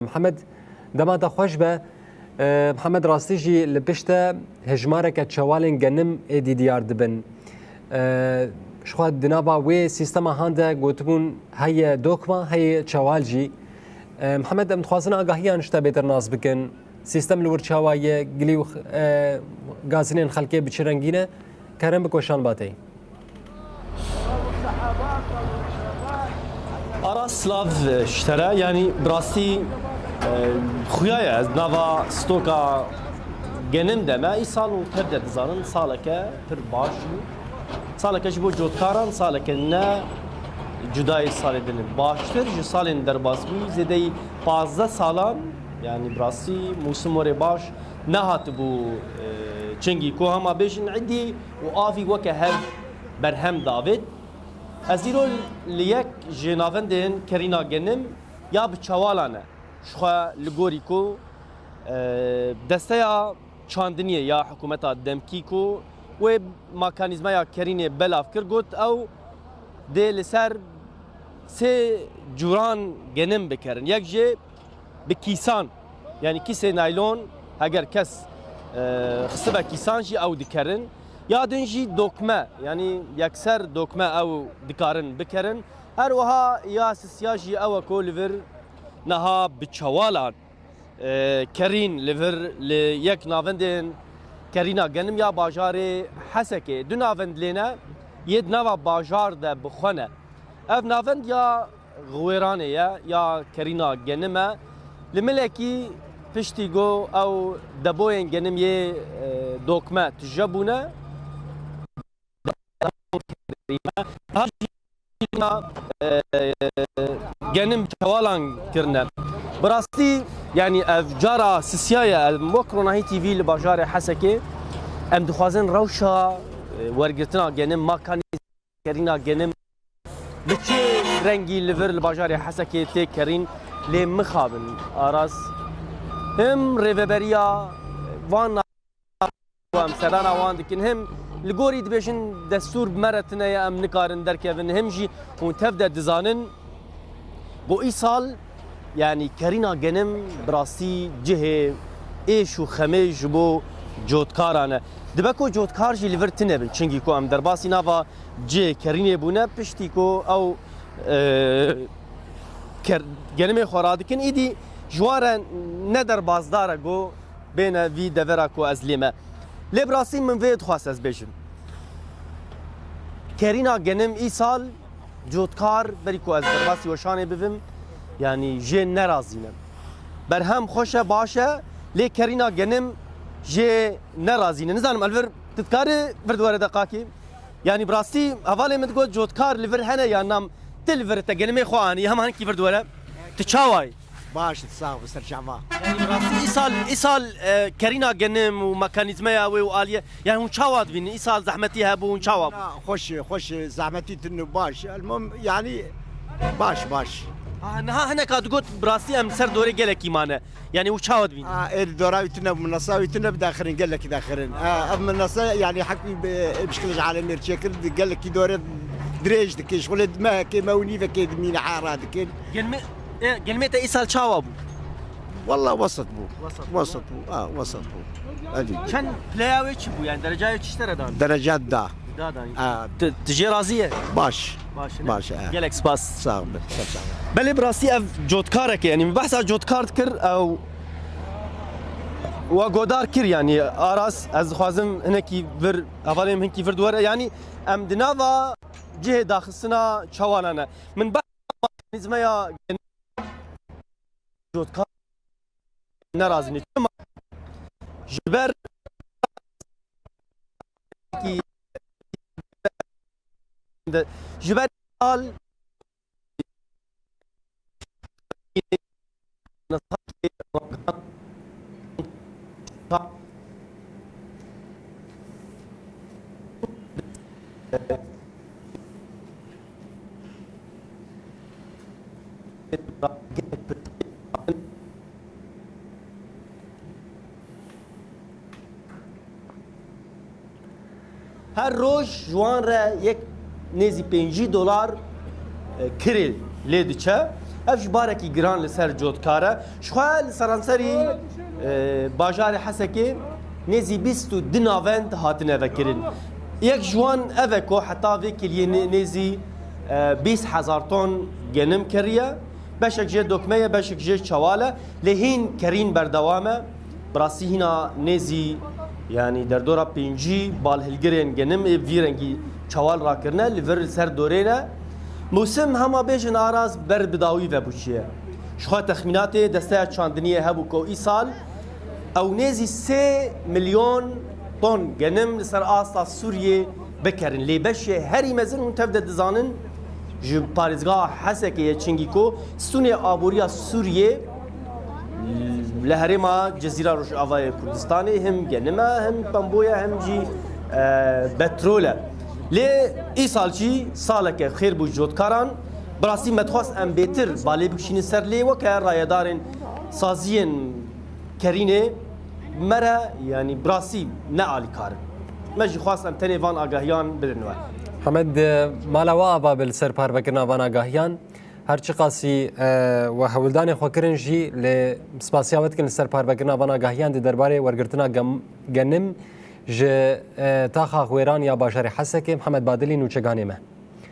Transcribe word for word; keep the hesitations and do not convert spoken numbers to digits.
Mihemed, dema te xweş be. E, Mihemed, rastî jî li pişt te hejmareke çewalên genim êdî diyar dibin. E, Ji xwe di nava wê sîstema han de gotibûn heye dokma, heye çewal jî. E, Mihemed, em dixwazin agahiyan ji te bêtir nas bikin. Sîstem li wir çawa ye? Gilî û x-, e, gazînên xelkê bi çi rengî ne? Kerem bik weşan batey. Aras, silav ji te re. Yanî bi rastî, e, xuya ye ez nava stoka genim de me. Îsal û tev de dizanin saleke pir baş bû. Saleke ji bo cotkaran saleke ne cudayê salê din e. Baştir ji salên derbas bû. Zêdeyî pazdeh salan, yanî bi rastî mûsim werê baş nehatibû, e, çingî ku hema bêjin îdî û avî weke hev berhem davêt. Ez îro li yek ji navendên kerîna genim ya bi çewalan e. Ji xwe li gorî ku, e, desteya çandiniyê ya hikûmeta demkî ku wê mekanîzmeya kerînê belav kir, got ew dê li ser sê curan genim bikerin. Yek jê bi kîsan, yanî kîsê naylon, heger kes, e, xistibe kîsan jî ew dikerin. Ya din jî dokme, yanî yekser dokme ew dikarin bikerin. Her wiha ya sisiya jî ew e ku li vir niha bi çewalan, e, kerîn li vir li yek navendên kerîna genim ya bajarê Hesekê. Du navend lê ne yê di nava bajar de bi xwe ne. Ev navend ya Xiwêranê ye ya kerîna genim e. Li milekî piştî ku ew deboyên genim yê, e, dokme tije bûne. Daha jî, e, genim çewalan kirine. Bi rastî, yanî ev cara sisiya ye, em wek Ronahî T V li bajarê Hesekê em dixwazin rewşa, e, wergirtina genim, mekanîzma kerîna genim bi çi rengî li vir li bajarê Hesekê tê kerîn lê mixabin. Aras him rêveberiya van em sedana wan dikin, him li gorî dibêjin destûr bi me re tune ye, em nikarin derkevin, him jî hûn tev de dizanin ku îsal, yanî kerîna genim bi rastî cihê êş û xemê ji bo cotkaran e. Dibe ku cotkar jî li vir tune bin, çingî ku em derbasî nava cihê kerînê bûne, piştî ku ew, e, ker-, genimê xwe radikin, îdî ji wan re ne derbasdar e ku bêne vî devera ku ez lê me. Lê bi rastî min vê dixwest ez bêjim. Kerîna genim îsal cotkar, berî ku ez derbasî weşanê bibim, yanî jê nerazî ne. Berhem xweş e, baş e, lê kerîna genim jê nerazî ne. Nizanim, Elvir, tu dikarî vir di were deqakî? Yanî bi rastî hevalê min digot cotkar li vir hene ya nam, tu li vir te genimê xwe anî, hema hinkî vir di were. Tu çawa yî? Baş, sax bi ser çava. Yanî bi rastî îsal, îsal, e, kerîna genim û mekanîzmeya wê û aliyê, yanî hûn çawa dibînin? Îsal zehmetî hebû, hûn çawa bû? Na, xweş, xweş, zehmetî tune baş. Elmom, yanî baş, baş. Ha, niha hineka digot, bi rastî em ser dorê gelekî mane. Yanî û çawa dibînin? A, ê dora wî tune, minasa wî tune bi daxirin, gelekî daxirin. A, ev minasa, yanî hek wî bi, ê bişkil ji alemê çêkir, di gelekî dore dirêj dike. Şixulê di mehekê, meh û nîvekê dimîne hera dikin. Gelmê, e, gelmê te îsal çawa bû? Walla wesat bû. Wesat bû. Wesat bû. A, wesat bû. Elî. Çend pileya wê çi bû? Yanî dereca wê çi ji te re dan? Dereca da. Da dan. A. Tu, tu jê razî ye? Baş. Baş, ne? Baş, e. Gelek spas. Sağ ol. Sağ ol. Belê bi rastî ev cotkarek e. Yanî min behsa cotkar dikir, ew we godar kir, yanî Aras, ez dixwazim hinekî vir, hevalê min hinkî vir di were. Yanî em di nava cihê daxistina çewana ne. Min behsa mekanîzmeya cotkar nerazîne. Çima? Ji ber ji ber al Her roj ji wan re yek nêzî pêncî dolar, e, kirê lê diçe. Ev ji barekî giran li ser cotkar e. Ji xwe li seranserî e, bajarê Hesekê nêzî bîst û du navend hatine vekirin. Yek ji wan ev e ku heta vê kiliyê nê- nêzî e, bîst hezar ton genim kiriye. Beşek jê dokme ye, beşek jê çewal e. Lê hîn kerîn berdewam e. Bi rastî hîna nêzî, yanî derdora pêncî balhilgirên genim ê vî rengî çewal rakirine, li vir ser dorê ne. Mûsim hema bêjin araz ber bi dawî vebûçiye. Ji xwe texmînatê desteya çandiniyê hebû ku îsal ew nêzî sê milyon ton genim li ser asta Sûriyê bikerin. Lê beşê herî mezin hûn tev de dizanin ji parêzgeha Hesekê ye, çingî ku stûnê aboriya Sûriyê li herêma Cezîra Rojavayê Kurdistanê him genim e, him pembo ye, him jî e, petrol e. Lê îsal jî saleke xêr bû cotkaran. Bi rastî me dixwest em bêtir balê bikişînin ser lê weke rayedarên saziyên kerînê me re, yanî bi rastî ne alîkar in. Me jî xwest em tenê van agahiyan bidin we. Hemed, e, mala we ava be li ser parvekirina van agahiyan. Her çiqasî, e, we hewldanê xwe kirin jî, lê spasiya we dikin li ser parvekirina van agahiyan di derbarê wergirtina gem-, genim ji, e, taxa Xwêran ya bajarê Hesekê. Mihemed Badilî, nûçeganê me.